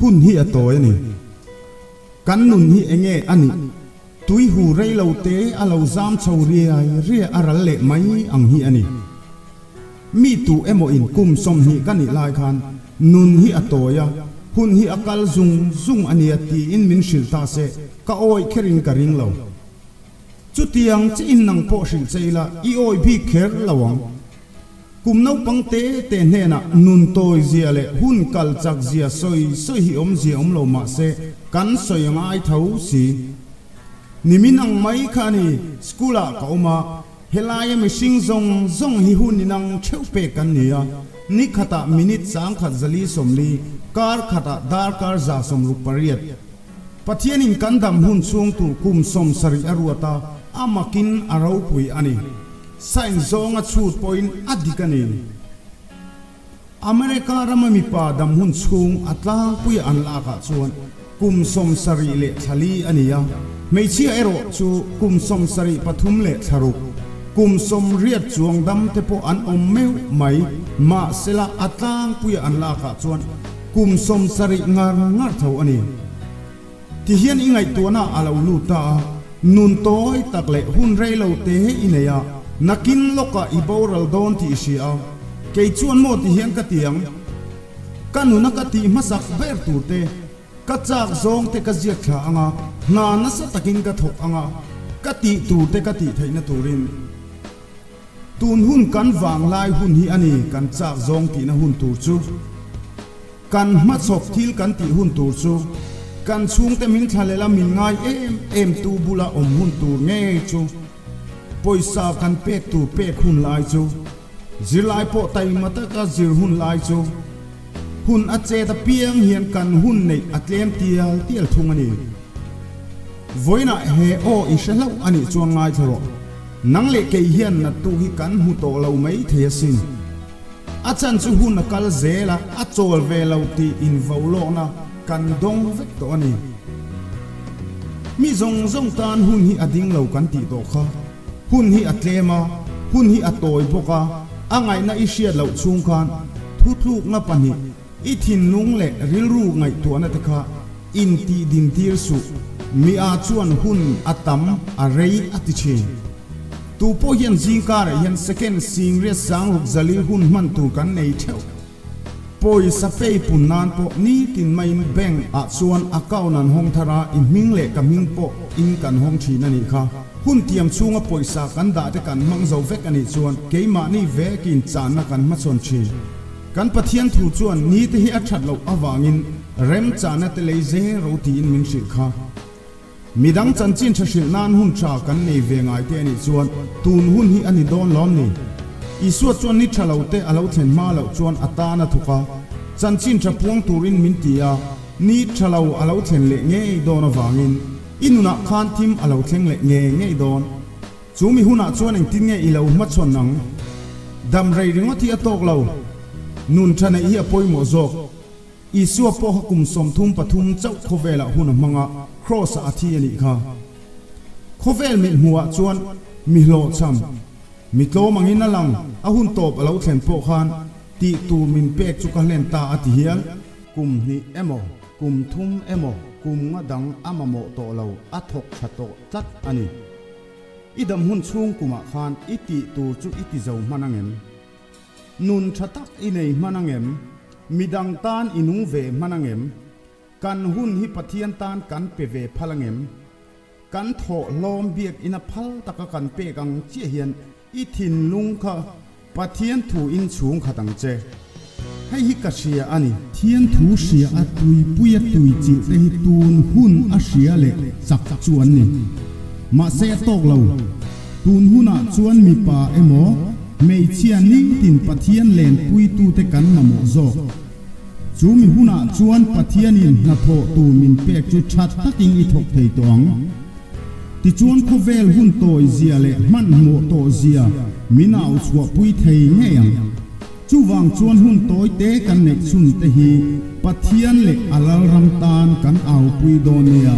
Hun hi a tawi a ni. Kan nun hi enge a nih? Tui hu rei lo te a lo zam chho riai riai a ral leh mai ang hi a ni. Mi tu emaw in kum 20 ka nih lai khan nun hi a tawi a, hun hi a kal zung zung a nia tiin min hrilh ta se ka awih kherin ka ring lo. Chutiang chiin nang pawh hrilh che ila i awih bik kher lo ang. Kum naupang te te hnenah nun tawi zia leh hun kal chak zia sawi sawi hi awmzia awm lo mah se kan sawi a ngai tho si. Nimin ang mai kha a ni, school ah ka awm a, helaia mihring zawng zawng hi hun inang theuh pek kan ni a, ni khatah minute 10,000 440, kar khatah darkar 168. Pathianin kan dam hun chhung tur kum 70 a ruat a, a makin a ropui a ni. Science zawnga chhut pawhin a dik a ni. America rama mipa dam hun chhung a tlangpuia an lakah chuan kum 74 a ni a, hmeichhia erawh chu kum 73, kum 80 chuang dam te pawh an awm meuh mai, mahsela a tlangpuia an lakah chuan kum 70 ngar ngar tho a ni. Ti hian i ngaihtuahna a lo lut ta a, nun tawi tak leh hun rei lo te i nei a, nakin lawkah i boral dawn tih i hria a, kei chuan maw ti hian ka ti ang? Ka nuna ka tih hmasak ber tur te, ka chak zawng te ka ziak thla ang a, hna nasa takin ka thawk ang a, ka tih tur te ka tih theihna turin. Tun hun kan vanglai hun hi a ni kan chak zawng tihna hun tur chu. Kan hmachhawp thil kan tih hun tur chu kan chhungte min thlalel a min ngai em em tu bula awm hun tur ngei chu pawisa kan pek tur pek hun lai chu zirlai pawh taima taka zir hun lai chu hun a chet apiang hian kan hun neih a tlem tial tial thung a ni. Vawiinah he aw i hre hlauh a nih chuan ngaithla rawh. Nang leh kei hian nattu hi kan hmu tawh lo mai thei asin. A chan chu hun a kal zel a, a chawl ve lo tih invaulawkna kan dawng vek tawh a ni. Mi zawng zawng tan hun hi a ding lo kan tih tawh kha. Hun hi a tlem a, hun hi a tawi bawk a, a ngaihna i hriat loh chhung khan thutlukna pahnih i thinlung leh rilru ngaihtuahna te kha intih din tir suh. Mi a chuan hun a tam a rei a ti thin. Tu pawh hian zingkarah hian second singriat sangruk zali hun hman tur kan nei theuh. Pawisa pay pun nan pawh nitin maiin bank ah chuan account an hawng thar a, i hming leh ka hming pawh in kan hawng thin a nih kha. Hun tiam chhunga pawisa kan dah te kan hmang zo vek a nih chuan keimahni vekin channa kan hmachhawn thin. Kan Pathian thu chuan ni te hi a that loh avangin remchahna te lei zel ro tiin min hrilh kha. Midang chanchin tha hrilh nan hun tha kan nei ve ngai te anih chuan tun hun hi a ni dawn lawm ni? Isua chuan ni tha lo te a lo thlen hma loh chuan a tan a thawk a, chanchin tha puang turin min ti a, ni tha lo a lo thlen leh ngei dawn avangin i nunah khan thim a lo thleng leh ngei ngei dawn. Chu mi hunah chuan engtin nge i lo hmachhawn ang? Dam rei ringawt hi a tawk lo. Nun tha neih hi a pawimawh zawk. Isua pawha kum 33 chauh khawvelah hun a hmang a, Kraws-ah a thi a nih kha. Khawvel mit hmuhah chuan mi hlawhchham, mi tlawm angin a lang, a hun tawp a lo thlen pawh khan tih tur min pek chu ka hlen ta a ti hial. Kum hnih emaw, kum thum emaw, kum nga dang a mamawh tawh lo, a thawk tha tawh tlat a ni. I dam hun chhung kumah khan i tih tur chu i ti zo hman angem? Nun tha tak i nei hman angem? Midang tan i nung ve hman angem? Kan hun hi Pathian tan kan pe ve phal angem? Kan thawh hlawm biak ina phal taka kan pek ang chiah hian i thinlung kha Pathian thu in chhung khat ang che. Hei hi ka hria a ni. Thian thu hria a tuipui a tui chilh te hi tun hun a hria leh chak chu an ni. Mahse a tawk lo. Tun hunah chuan mipa emaw hmeichhia nitin Pathian lenpuitute kan mamawh zawk. Chu mi hunah chuan Pathianin hnathawh tur min pek chu tha takin i thawk thei tawh ang. Tichuan khawvel hun tawi zia leh hmanhmawh tawh zia min au chhuahpui thei ngei ang. Chuvang chuan hun tawi te kan neih chhun te hi Pathian leh a Lalram tan kan aupui dawn nia.